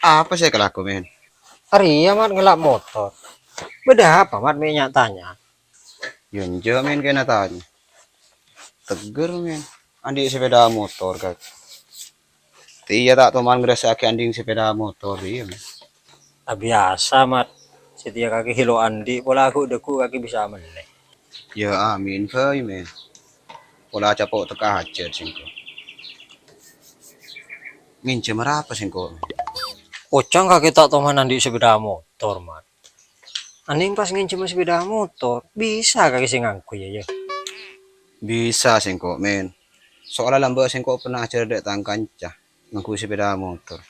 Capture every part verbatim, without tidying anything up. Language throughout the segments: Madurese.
Apa sè èkalako, Men? Arèya, Mat, ngella' motor. Bâdâ apa, Mat, mè' nya-tanya? Yâ, enjâ', Men, kèng tanya. Tegghâr, Men. Andi' sepeda motor, kakè. Satèya ta' toman ngarassa'aghi andi' sepeda motor, iyâ, Men. Abiyasa, Mat. Satèya kakè lo' andi', pola ghu'-, dhâggu' kakè bisa mellè. Yâ, amin bhâi, Men. Pola capo' tekka hajhât sèngko'. Ngènjhâm arapa sèngko'? Ocang kakè ta' toman andi' sepeda motor, Mat. Anèng pas ngènjhâma sepeda motor, bisa kakè sè ngangghuy, yâ, yâ? Bisa sèngko', Men. Soalla lambâ' sèngko' pernah ajhâr dâ' tang kanca ngangghuy sepeda motor.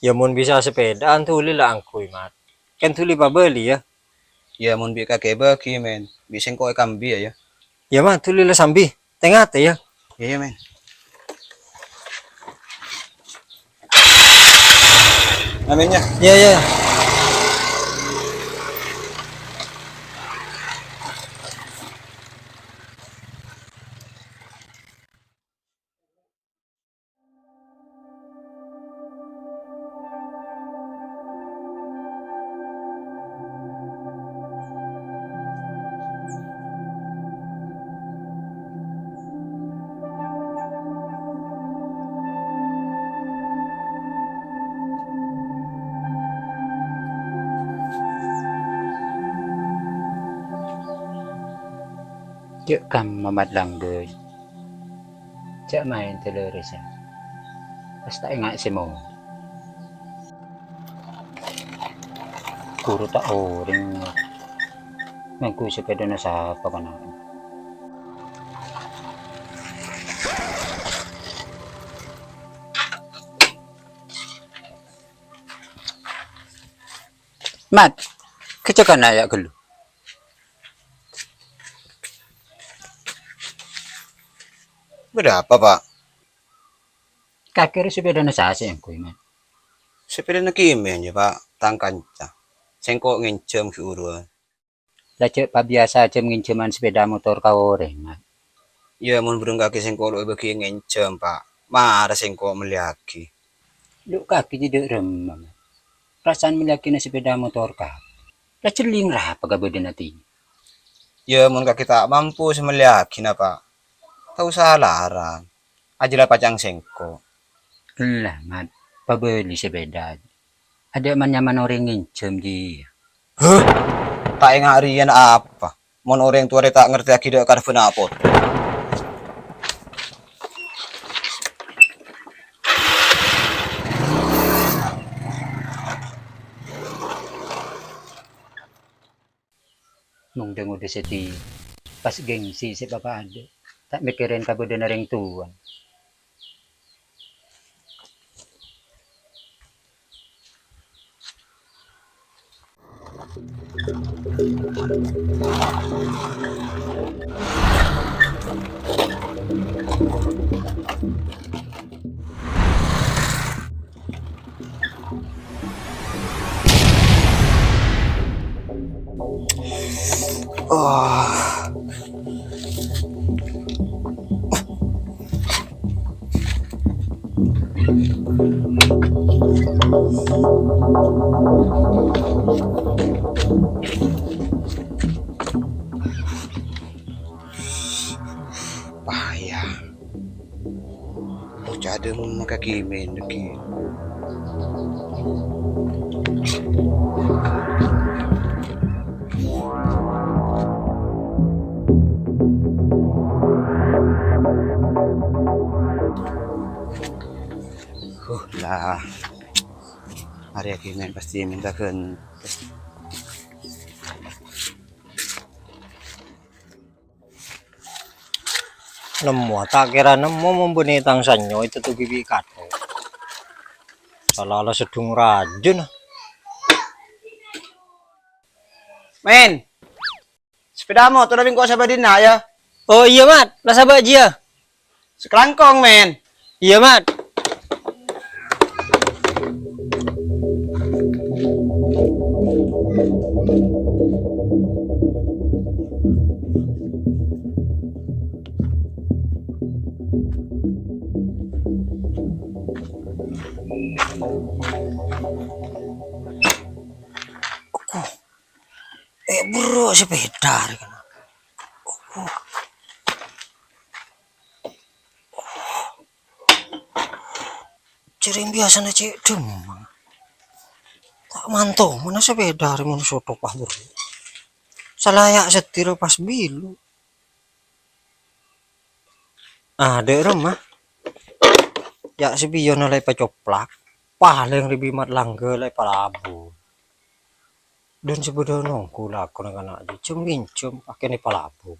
Yâ, mon bisa sepedaan dhuli la angghuy, Mat. Kan dhuli pabâli, yâ? Yâ, mon bi' kakè èbâgi, Men. Bi' sèngko' èkambi, yâ, yâ. Yâ, Mat, dhuli la sambi. Tè-ngatè, yâ. Iyâ, Men. Amin, yâ. Yâ, yâ. Jhâ' kamma, Mat, langghuy. Jhâ' maèn dâlâressa. Pas ta' enga' sè mon. Ghuru ta' orèng ngangghuy sepedana sapa kana'. Mat, kecekana ya' ghâllu. Bâdâ apa, Pa'? Kakè rè sepedana sapa sè èngghuy, Mat? Sepedana Kimen, yâ, Pa', tang kanca. Sèngko' ngènjhâm ghi' buruwân. La jhâ' pabiyasa jhâm ngènjhâman sepeda motor ka orèng, Mat. Yâ, mon bhurung kakè sèngko' lo' èbâghi ngènjhâm, Pa'. Mara sèngko' mellèyaghi. Lo' kakè jiyâ dâ' remma, Mat. Parasa'an mellèyaghina sepeda motor kakè. La jhelling rapa ka bâdâna tèya. Yâ, mon kakè ta' mampu sè mellèyaghina, Pa'. Ta' osa larang. Ajiyâ la pacang sèngko'. Ella, Mat. Pabâli sepeda. Adâ' man-nyaman orèng ngènjhâm jiyâ. Huh? Ta' enga' rèya apa? Mon orèng towa rè ta' ngartèyaghi dâ' karebbhâna apote. Mon dâ-ngodâ satèya, pas gengsi sè papa adâ', ta' mèkkèrè kabâdâna rèng towa. Oh. Paya. Oca' dâ' maka Kimen dhâggi'. Huh, la. Arèya Kimen pastè mènta ghân. Nemmo, ta' kèra nemmo mon bânnè tang sanyo ètottobi bi' kathok. Sala la seddhung rajâna. Men, sepeda motor bengko sabâdina, ya? Oh, iyâ, Mat. La sabâ' jiyâ. Sakalangkong, Men. Iyâ, Mat. Oku. Eh, buru sepeda rè kana'. Oku. Jhâreng biyasana cè' dhemma. Ta' manto mana sepeda rè mon sothok, wah, buru. Salaya' seddhi ra pas bilu. Adhâ' remma. Ya' sapiyonna la èpacoplak. Palèng rè bi' Mat Langgha la èpalabur. Dhân sè bâdâ nonggu lakona kana' jhâm-ngènjhâm pakèn èpalabur.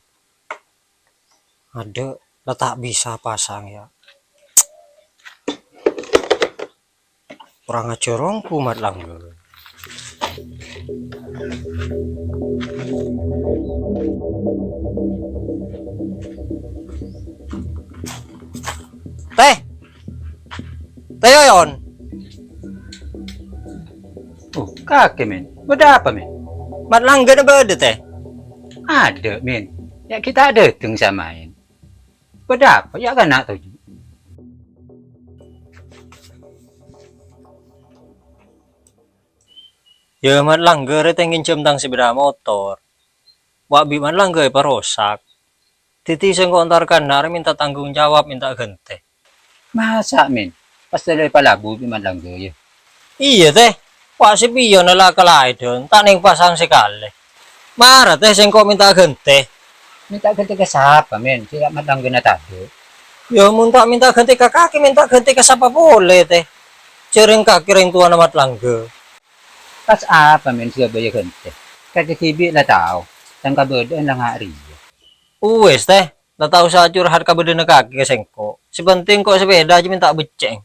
Adhâ', la ta' bisa pasang, ya. Kurang ajar ongghu Mat Langgha. Tèh. Tèh, Yoyon. Oh, kakè, Min. Bâdâ apa, Min? Mat Langghâna bâdâ, Tèh? Adhâ', Min. Ya, kita dâteng samaèn. Bâdâ apa, ya, kana' toju'? Ya, Mat Langghâ rè tèngèn jhâm tang sepeda motor. Wa' bi' Mat Langghâ èparosak. Dhâddhi sèngko' entar kana' rè mènta tanggung jawab, mènta ghântè. Masa', Min? Pas la èpalabur bi' Mat Langghâ, ya? Iyâ, Tèh. Wa' sapiyonna la kalaèdhân, ta' nèng pasang sakalè. Mara, Tèh, sèngko' mènta ghântè. Mènta ghântè ka sapa, Min? Sè Mat Langghâna tadâ'. Ya, mon ta' mènta ghântè ka kakè, mènta ghântè ka sapa polè, Tèh? Jhâreng kakè rèng towana Mat Langghâ. Pas apa, Min, sè abâ'na ghântè? Kakè dhibi' la tao, tang kabâdâ'ân la nga' rèya. Uwis, Tèh. La ta' osa curhat kabâdâ'ânna kakè ka sèngko'. Sè pentèng ko' sepeda jhâ' mènta beccèng.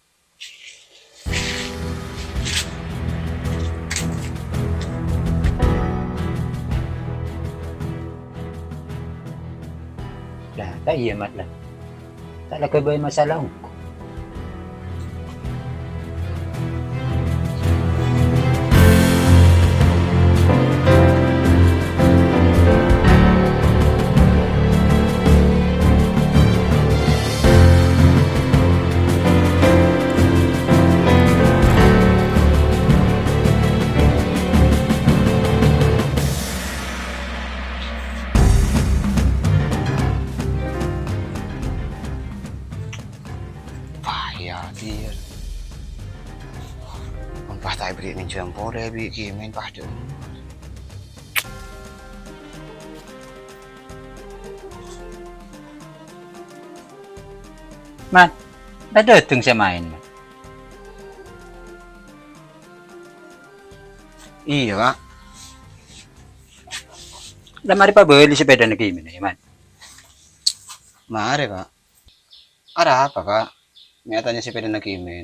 Lah, ta' iyâ, Mat, lah. Ta' la ghâbây masalah ongghu. Bahaya, Dir. Mon pas ta' èberri' ngènjhâm polè bi' Kimin, pas dâ' emma. Man, la dâteng sè maèn, Man. Iyâ, Pa'. La marè pabâli sepedana Kimin, yâ, Man. Marè, Pa'. Arapa, Pa'? Mè' atanya sepedana Kimin.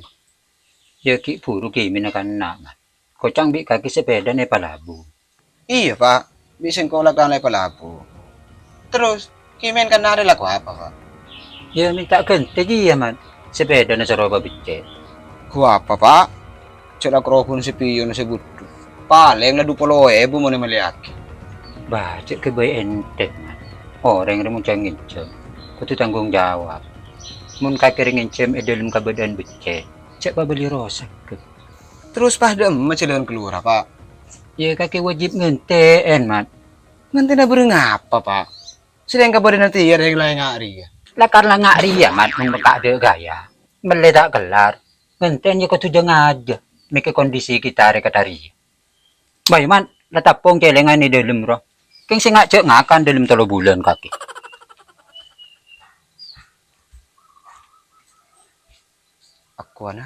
Yâ, ghi' buru Kimin akanna', Man. Koca'na bi' kakè sepedana èpalabur. Iyâ, Pa'. Bi' sèngko' la kanna' èpalabur. Terros, Kimin kanna' rè lako apa, Pa'? Yâ, mènta ghântè kèya, Man. Sepedana soro pabeccè'. Ghu apa, Pa'? Jhâ' la karobhun sapèyona sè bhudhu. Palèng la dupolo èbu mon èmellèyaghi. Bâ, jhâ' ghâbây ènthèk, Man. Orèng rè mon jhâ' ngènjhâm, kodhu tanggung jawab. Mon kakè rè ngènjhâm è dhâlem kabâdâ'ân beccè', jhâ' pabâli rosak. Terros pas dâ' emma jhâlân kalowara, Pa'? Yâ, kakè wajib ghântè'è, Man. Ghântèna bârâng apa, Pa'? Sè rèng kabâdâ'ânna tèyar rèng la nga' rèya. La karna nga' rèya, Man, mon pèkka' dâ' ghâjâ. Mellè ta' kellar. Ghântèna yâ kodhu jhâ-ngajhâ. Mèkkè kondisi kita rè kadhâriyâ. Bâ, Man, la tappong cèlèngan è dhâlem, ro. Kèng sènga' jhâ' ngakan dhâlem tello bulân kakè. Akkowana.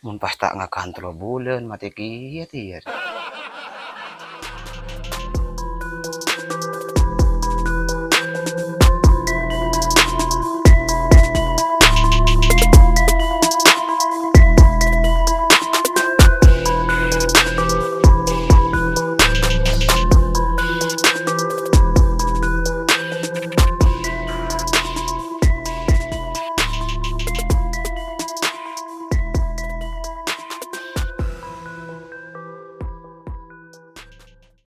Mon pas ta' ngakan tello bulân, matè kèya tèyar.